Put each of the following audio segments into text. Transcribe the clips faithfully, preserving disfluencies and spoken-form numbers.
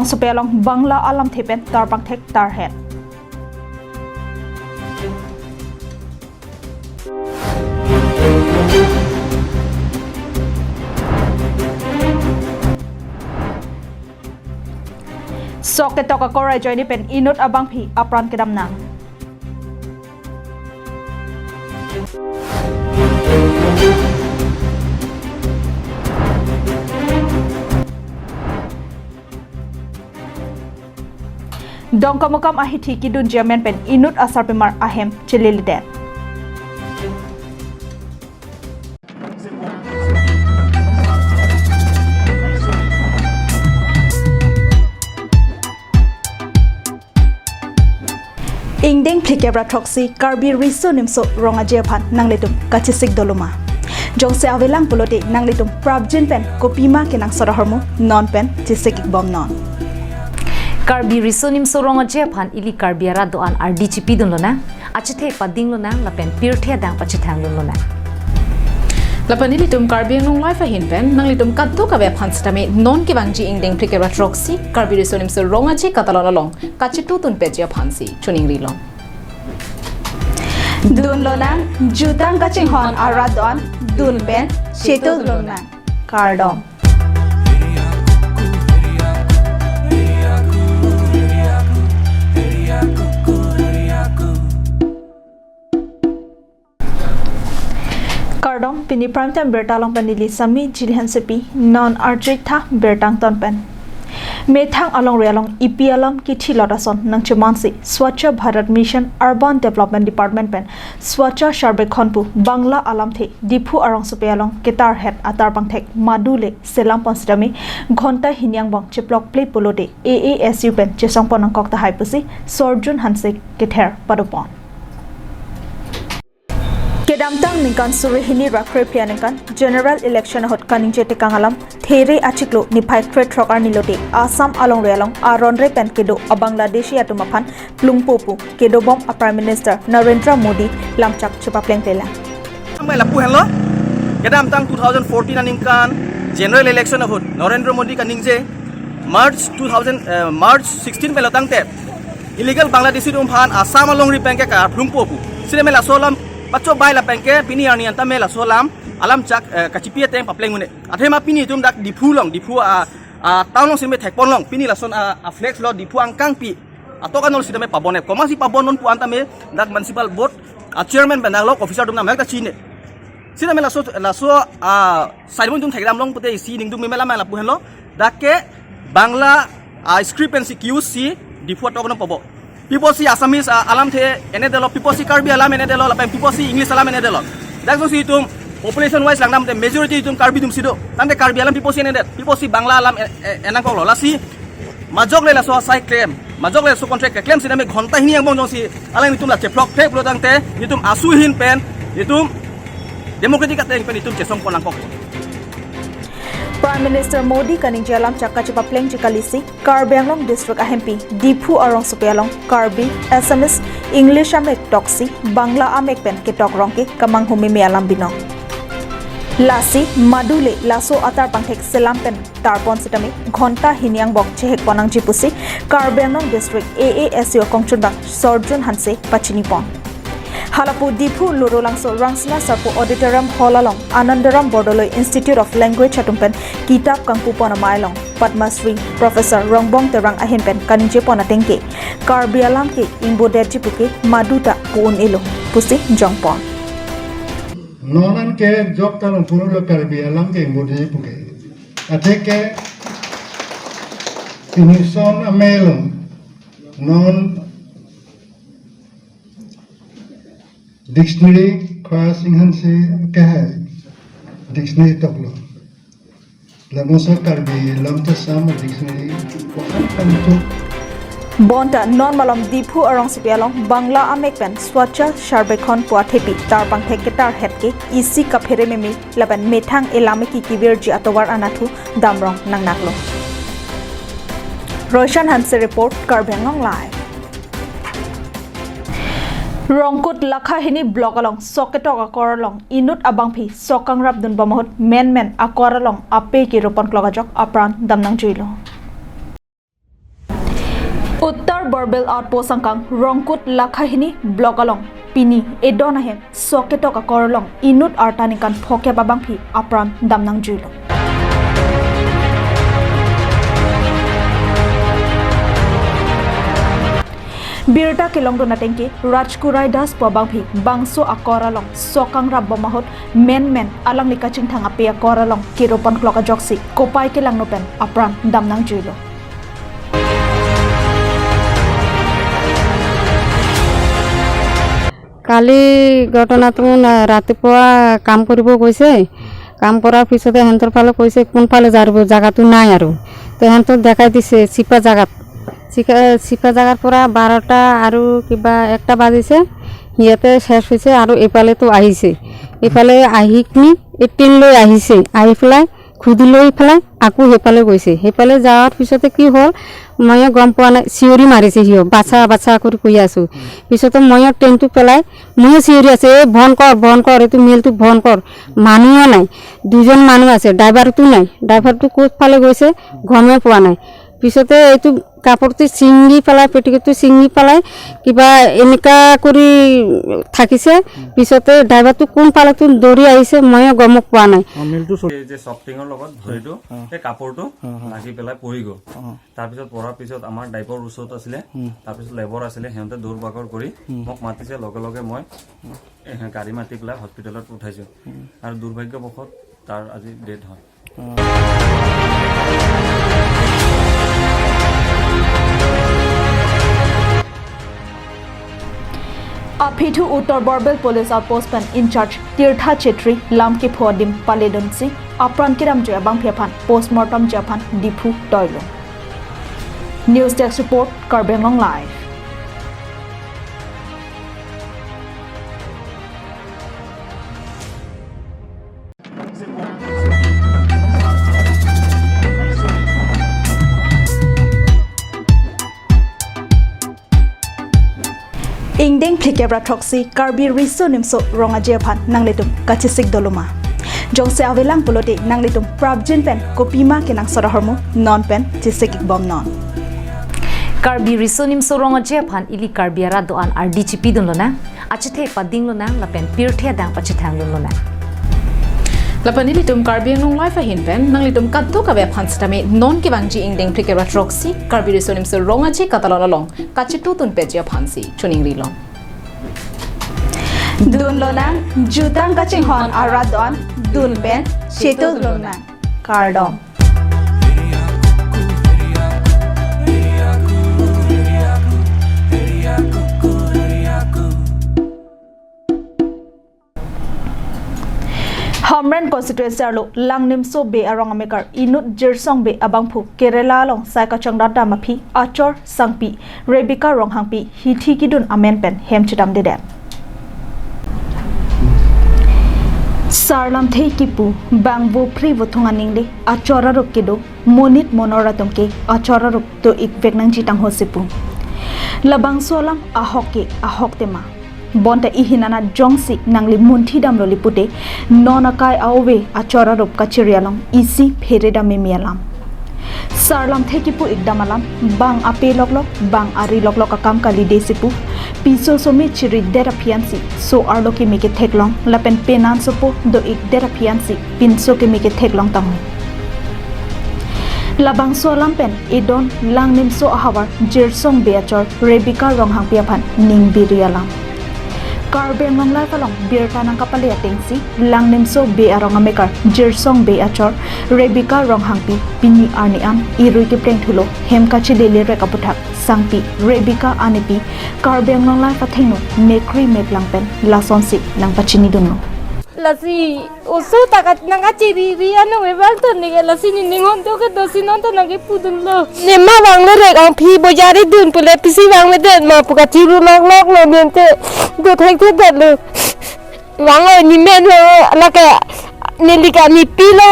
Sopi along Bangla alamthe pen tarpangthek tarhet. Sok ketok akor ajoine pen inut abangpi apran kedam nang. Dongkamukam ahithi kedunji amen pen inut asarpimar ahem chelilidet. Ingdeng phlikep ra throksi Karbi Riso Nimso Rong Aje aphan nanglitum kachesik doloma. Jongsi avelang pulote nanglitum prapjin pen kopima kenangsot ahormu non pen chesik ikbom non. Karbi Riso Nimso Rong Aje aphan ili Karbi arat do-an ardi chipidun lonang, achethe pading lonang lapen pirthe adang pachethang dun lonang. Lapen ilitum Karbi Anglong Live ahin pen nanglitum kadokave aphan sitame non kevangji ingdeng phlikep ra throksi Karbi Riso Nimso Rong Aje katalon along kachetudun peji aphansi choningri long. Dun lonang, jutang kachinghon arat do-an, dun pen chetu dun lonang. Kardom. Kardom, pini prime time birta along pen neli Sami Jili Hansepi, non arjuik tha birta angton pen. Methang alongri along epi alam kithilot ason nangchemansi Swachh Bharat Mission Urban Development Department pen Swachh Sarbekhon pu Bangla alamthe Diphu arongsopi along ketarhet atarpangthek madu le selam pon sitame ghonta hini angbong cheplokple pulote A A S U pen chesong pon nangkok tahai pusi Sorjun Hanse kether padopon. Kedamtang ningkan suri hini ra krephli aningkan general election ahut kaningje tekang alam there achiklo niphai krethrok arni lote Assam alongri along aronre pen kedo a Bangladeshi atum aphan plungpo pu kedobom a Prime Minister Narendra Modi lamchak chepaplengple lang. Amai lapu henlo, kedamtang two thousand fourteen aningkan general election ahut Narendra Modi kaningje March two thousand, eh, March sixteen pen lo tangte illegal Bangladeshi atum aphan Assam alongri pen ke karplungpo pu. Sitame laso alam pachobai lapen ke pini arni anta me laso alam alamchak, eh, kachipi ateng papleng un-e. Athema pini itum dak Diphu along, Diphu a, a town along sitame thekpon long. Pini lason a, a flex lo Diphu angkangpi atok anol sitame pabon-et. Komatsi pabon non pu anta me dak municipal board a chairman pen dak lok officer atum namlak ta chine. Sitame laso, laso a sidebon atum thekdam long pute isi ningdung meme lam lapu henlo. Dak ke Bangla a script pensi kiusi Diphu atok non pabo. Piposi Assamese a alamthe enedetlo, piposi Karbi alam enedetlo, lapen piposi English alam enedetlo. Dak jongsi itum population wise langdamte majority itum Karbi atumsi do. Tangte Karbi alam piposi enedet, piposi Bangla alam e, e, enangkoklo. Lasi majok le laso asai klem, majok le laso contract keklem sitame ghonta hini angbong jongsi alanglitum la cheplokple pulo tangte itum asu ahin pen itum democratic ateng pen itum chesong pon nangkok. Prime Minister Modi kaningje alamchak kachepaplengji kalisi Karbi Anglong District ahempi Diphu arongsopi along Karbi, Assamese, English amek toksi Bangla amek pen ketok rong ke kamanghu meme alam binong. Lasi madu le laso atarpangthek selam pen tarpon sitame ghonta hini angbong chehek pon nangji pusi Karbi Anglong District A A S U akongchunbang Sorjun Hanse pachinipon. Halapu Diphu Lurulangso Rangsina Sarpo Auditorium Hall along Anandaram Bordoloi Institute of Language atum pen kitap kangpu pon amei along Padma Shri Professor Rongbong Terang ahin pen kaningje pon ateng ke Karbi alam ke ingbodetji puke madu ta pu un-elo pusi jongpon. Non an ke jok ta long punulo Karbi alam ke ingbodetji puke. Athe ke inison amei along non dictionary khas inghan si kehai dictionary toklo. Lamoso Karbi lam ta sam dictionary kohan kan tu. Bonta non malom Diphu arongsopi along Bangla amek pen Swachh Sarbekhon pu athepi tarpangthek ketarhet ke isi kaphere meme lapen methang elam eki kevirji atovar anatthu damrong nangnaklo. Roshan Hanse report, Karbi Anglong Live. Rongkut Lakha hini block along sok ketok akor along inut abangpi sok kangrapdun bom ahut menmen akor along ape keropon klok ajok apran damnangjuilo. Uttar Borbil Outpost angkang Rongkut Lakhahini Block along pini edon ahem sok ketok akor along inut arta ningkan phokep abangpi apran damnangjuilo. Birta kelongdun atengke Rajkurai Das pu abangpi bangso akor along sok kangrap bom ahut menmen alangli kachingthang ape akor along keropan klok ajoksi kopai kelangno pen apran damnangjuilo. কালি ঘটনাটো না, ৰাতিপুৱা কাম কৰিব গৈছে। কাম কৰাৰ পিছতে সিহঁতৰ ফালে কৈছে, "কোনফালে যাব, জেগাটো নাই আৰু।" তো সিহঁতক দেখাই দিছে চিপা জেগাত। চিকা-, চিপা জেগাৰ পৰা বাৰটা আৰু কিবা একটা বাজিছে, ইয়াতে শেষ হৈছে আৰু এইফালেতো আহিছে। এইফালে আহি কিনি এই ট্ৰেইন লৈ আহিছে, আহি পেলাই খুদি লৈ পেলাই আকৌ সেইফালে গৈছে। সেইফালে যোৱাৰ পিছতে কি হ'ল, ময়ো গম পোৱা নাই, চিঞৰি মাৰিছে সিও, "বাচা, বাচা" কৰি কৈ আছো। পিছতে ময়ো ট্ৰেইনটো পেলাই ময়ো চিঞৰি আছে, "এই বন্ধ কৰ, বন্ধ কৰ, এইটো মেইলটো বন্ধ কৰ।" মানুহো নাই, দুজন মানুহ আছে, ড্ৰাইভাৰটো নাই, ড্ৰাইভাৰটো ক'ত ফালে গৈছে গমেই পোৱা নাই। পিছতে এইটো কাপোৰটো ছিঙি পেলাই, পেটিকোটটো ছিঙি পেলাই কিবা এনেকা কৰি থাকিছে। পিছতে ড্ৰাইভাৰটো কোন ফালেতো দৌৰি আহিছে, ময়ো গম পোৱা নাই। অ, মিলটো চলি- এই যে চফটিঙৰ লগত ভৰিটো, অ। সেই কাপোৰটো অ, অ। লাগি পেলাই পৰি গ'ল। অ। তাৰপিছত পৰাৰ পিছত আমাৰ ডাইপৰ ওচৰত আছিলে, উম। তাৰপিছত লেবাৰ আছিলে, সিহঁতে দৌৰ বাগৰ কৰি উম। মোক মাতিছে, লগে লগে মই, উম। এ, গাড়ী মাতি পেলাই হস্পিটেলত পঠাইছোঁ। উম। আৰু দুৰ্ভাগ্যবশত তাৰ আজি ডেথ হয়। Aphi thu Uttar Borbil Police Outpost pen in-charge Tirtha Chetri lam kepho adim paledunsi apran kedamjoi abangpi aphan postmortem ji aphan Diphu toilo. News Desk Report, Karbi Anglong Live. Ingdeng phlikep ra throksi Karbi Riso Nimso Rong Aje aphan nanglitum kachesik doloma. Jongsi avelang pulote nanglitum prapjin pen kopima kenangsot ahormu non pen chesik ikbomnon. Karbi Riso Nimso Rong Aje aphan ili Karbi arat do-an ardi chipidunlonang, achethe padinglonang lapen pirthe adang pachethangdunlonang. Lapen ilitum Karbi Anglong Live ahin pen nanglitum kadokave aphan sitame non kevangji ingdeng phlikep ra throksi Karbi Riso Nimso Rong Aje katalon along kachetudun peji aphansi choningrilo. Dunlonang, jutang kachinghon arat do-an, dun pen chetudunlonang. Kardom. Hamren constituency arlo Langnimso Bey arong amekar inut Jirsong Bey abangphu Kerala along sai kachongdat dam aphi achor sangpi Rebecca Ronghangpi hithi kidun amen pen hem chedamdedet. Sarlamthe kipu bang vophli vothung aning le achor arup kedo monit monor atum ke achor arup do-ikvek nangji tangho si pu. Labangso alam ahok ke ahok tema. Bonta ihin anat jongsi nangli munthi damlo li pute, non akai a-ove achor arup kachiri along isi phere dam meme alam. Sarlamthe kipu-ik dam alam, bang ape loklok, bang ari loklok akam kali de si pu. Piso some chiridet aphi ansi, so arlo keme ketheklong, lapen penan sopo do-ikdet aphi ansi, pinso keme ketheklong tangho. Labangso alam pen edon Langnimso ahavar Jirsong Bey achor Rebecca Ronghangpi aphan ning biri alam. Karbi Anglong Live along birta nangkapale atengsi Langnimso Bey arong amekar Jirsong Bey achor Rebecca Ronghangpi pini arni an irui kepleng thulo hem kachilele rek aputhak sangpi Rebecca anepi Karbi Anglong Live athengno mekri meklang pen lasonsi nangpachinidunlo. Lasi oso ta kat nangkachiri ri anong evang ton neke lasi nening hon to kedo si non ta nangkepudunlo. Nema bang le rek angphi bojari dun pule pisi bang medet ma pu kachiru loklok lo nente do thekthedetlo. Vang oi nemen lo lake nelika nepi lo.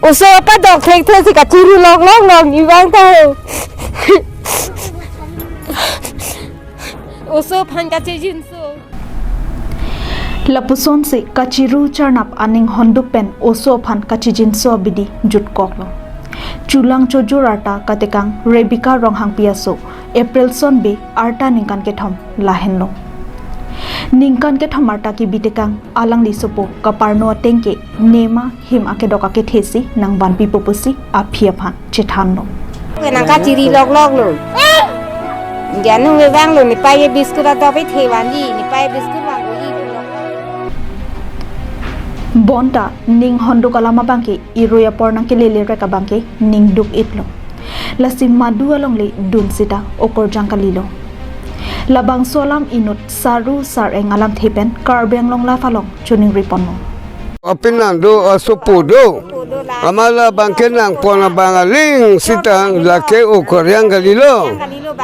Oso apa dok thekthe si kachiru loklok lo ne vang ta. Oso aphan kachijinso. Lapusonsi kachiru charnap aning hondup pen oso aphan kachijinso abidi jutkoklo. Chulang chojur arta katekang Rebecca Ronghangpi aso April son be arta ningkan kethom lahenlo. Ningkan kethom arta kebi tekang alangli sopo kaparno ateng ke nema hem akedok akethe si nangvanpipo pusi aphi aphan chethanlo. Nang kachiri loklok lo. Janu vanglo, nepei ke biscuit atop kethe vanji, nepei biscuit vanji. Bonta ning honduk alam abangke irui apor nangkelele rek abangke ning duk-itlo. Lasi madu alongle dun sita okorjang kalilo. Labangso alam inut saru sar-eng alamthe pen Karbi Anglong Live along choningri ponlo. Apin nang do asopo do. Amat labangke nangpon abang aling sita lake okorjang kalilo.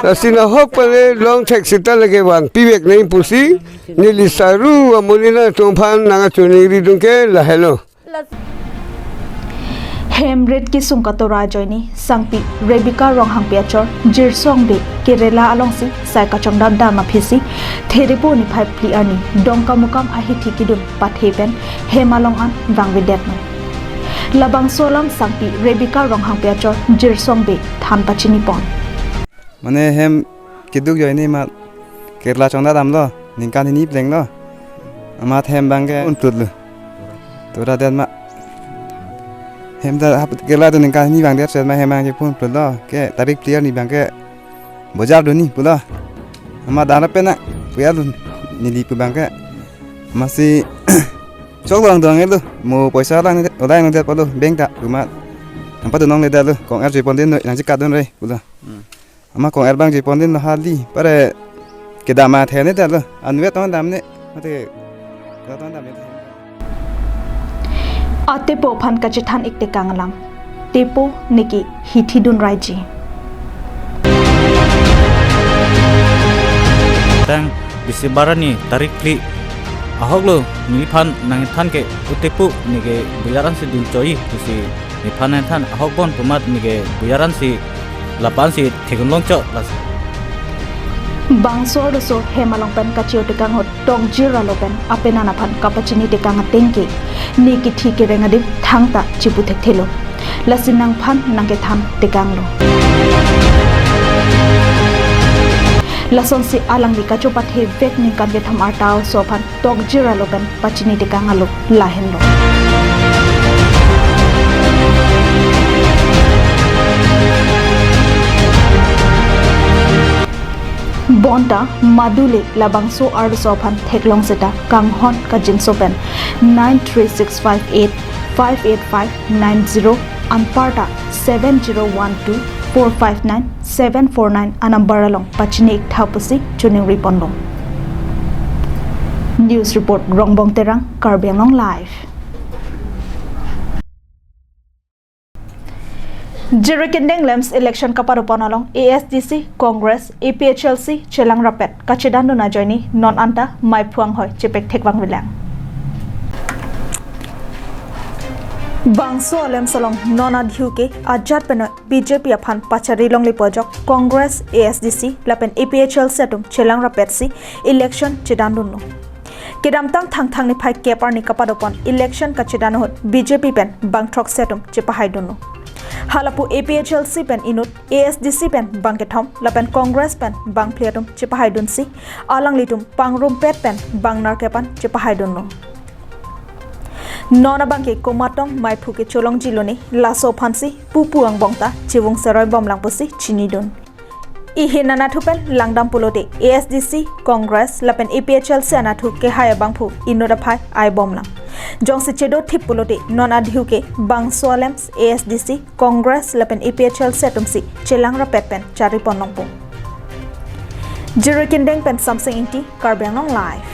Lasi nahok pale long thek sita lake vanpivek nang pusi neli saru amonit atum aphan nangkachoningri dun ke lahelo. Hem rit kesung katora ajoine sangpi Rebecca Ronghangpi achor Jirsong Bey Kerala alongsi sai kachongdam dam aphisi Therepo niphai phli arni Dongkamukam ahithi kedun pathe pen hem along an vangvedetlo. Labangso alam sangpi Rebecca Ronghangpi achor Jirsong Bey than pachini pon. Mane hem keduk ajoine amat Kerala chongdam damlo, ningkan hini plenglo. Amat hem abangke unplutlo. Tora det ma. Hem ta hap Kerala atum ningkan hini vangdet seta ma hem abangke phun plutlo. Ke tarik phli arni abangke bojar dunji pulo. Amat dara pen na puya dun neli pu abangke. Amatsi chok dolang dolang lo. Mo poisa lang, olang nang det pulo bank ta, amat nangpadun longle detlo. Kong-er jui pon dun noi, nangchekatdun noi pulo. Hmm. Amat kong-er abang jui pon dunlo hali, pare kedam athe ne detlo. Anvet ton damne, mate kedam ton damne. Atepo aphan kachethan-ik tekang alam. Tepo neke hithi dun raiji. Tang December arni tarik phli ahoklo, neliphan nangthan ke utepo neke bojar ansi dun choi pusi nephan nangthan ahok bon pu amat neke bojar ansi lapu-an si thekdun longchot las. Bangso arloso hem along pen kache-o tekang ahut tokjir alo pen apenan aphan kapachini tekang ateng ke ne kithi kereng adim thangta chipu thekthelo. Lasi nangphan nangkethan tekanglo. Lasonsi alangli kachopathe vek ningkan kethom arta arloso aphan tokjir alo pen pachini tekang alo lahenlo. Bonta madule labangso arloso aphan theklong seta kanghon kangjinso pen nine three six five eight five eight five nine zero anparta seven zero one two four five nine seven four nine anumber along pachini-ik tha pusi choningri ponlo. News report Rongbong Terang, Karbi Anglong Live. Jirikindeng LAMPS election kapado pon along A S D C, Congress, A P H L C chelang rapet kachedandun ajoine non anta maiphu anghoi chepek thekvang vilang. Bangso LAMPS along non adhiu ke ajat penoi B J P aphan pachari longle pojok Congress, A S D C lapen A P H L C atum chelang rapetsi election chedandunlo. Kedamtang Thangthang niphai kep arni kapado pon election kachedan ahut B J P pen bang throksi atum chepahaidunlo. Halapu A P H L C pen inut, A S D C pen bang kethom lapen Congress pen bang phli atum chepahaidunsi alanglitum pangrumpet pen bang nerkep an chepahaidunlo. Non abangke komatong maiphu kecholongji lone laso aphansi pupu angbong ta chevung seroi bomlang pusi chinidun. Ihin anatthu pen langdam pulote A S D C, Congress lapen A P H L C anatthu kehai abangphu inut aphai ai bomlang. Jongsi chedothip pulote non adhiu ke bangso LAMPS, A S D C, Congress lapen A P H L C atumsi chelang rapet pen chari pon longpo. Jirikindeng pen Samsing Ingti, Karbi Anglong Live.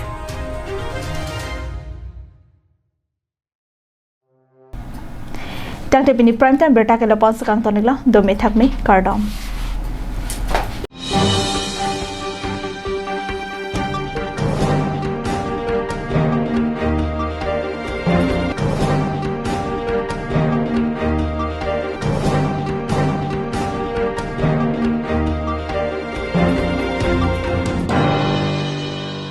Tangte pini prime time birta ke lapu-an si kangton-iklo, dome thakme, kardom.